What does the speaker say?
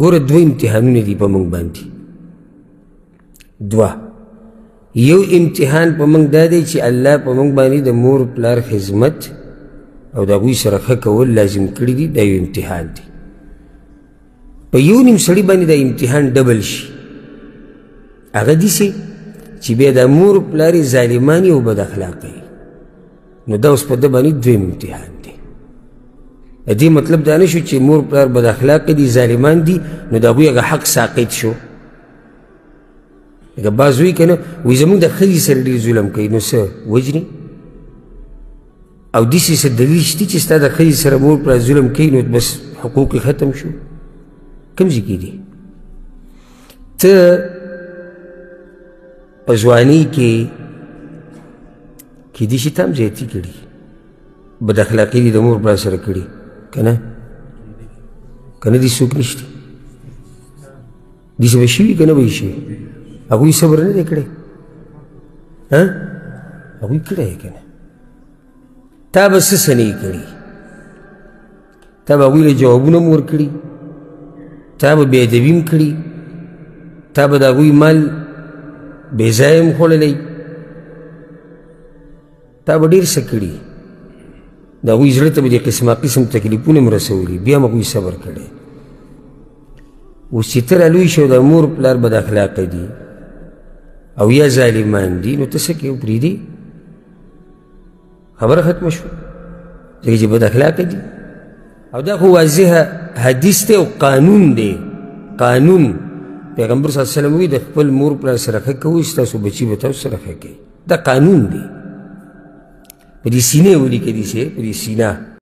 ګوره دوه امتحانونه دي په موږ باندې. دوه، یو امتحان په موږ دا دی چې الله په موږ باندې د مور پلار خدمت او د هغوی سره ښه کول لازم کړي دي، دا یو امتحان دی. په یو نیم سړي باندې دا امتحان ډبل شي، هغه داسې چې بیا د مور پلار یې ظالمان او بد اخلاقه وي، نو دا اوس په ده باندې دویم امتحان دی. د دې مطلب دا نه شو چې مور پلار بد اخلاقه دي، ظالمان دي، نو د هغوی هغه حق ساقط شو. لکه بعض وایي که نه، وایي زموږ د ښځې سره ډېر ظلم کوي، نو څه وژني؟ او داسې څه دلیل شته چې ستا د ښځې سره مور پلار ظلم کوي نو بس حقوق یې ختم شو؟ کوم ځای کې دي؟ ته په ځوانۍ کې کیدای شي ته هم زیاتي کړي، بد اخلاقي دي د مور پلار سره کړي که نه؟ که نه دي څوک نشته؟ داسې به شوي که نه به یې شوي؟ هغوی صبر نه دی کړی؟ هغوی کړی که نه؟ تا به څه څه نه یې کړي، تا به هغوی له جوابونه هم ورکړي، تا به بې ادبي هم کړي، تا به د هغوی مال بې ځایه هم خوړلی، تا به ډېر څه کړي، د هغوی زړه ته به دې قسمه قسم تکلیفونه هم رسولي، بیا هم هغوی صبر کړی. اوس چې ته رالوی شې د مور پلار بد اخلاقه دي او یا ظالمان دي، نو ته څه کوې؟ پرېږدي، خبره ختمه شوه، ځکه چې بد اخلاقه دي. او دا خو واضح حدیث دی او قانون دی. قانون پیغمبر صلی الله علیه وسلم وایي د خپل مور پلار سره ښه کوئ، ستاسو بچي به تاسو سره ښه کوي. دا قانون دی. په دې سینه ولیکه، دې په دې سینه.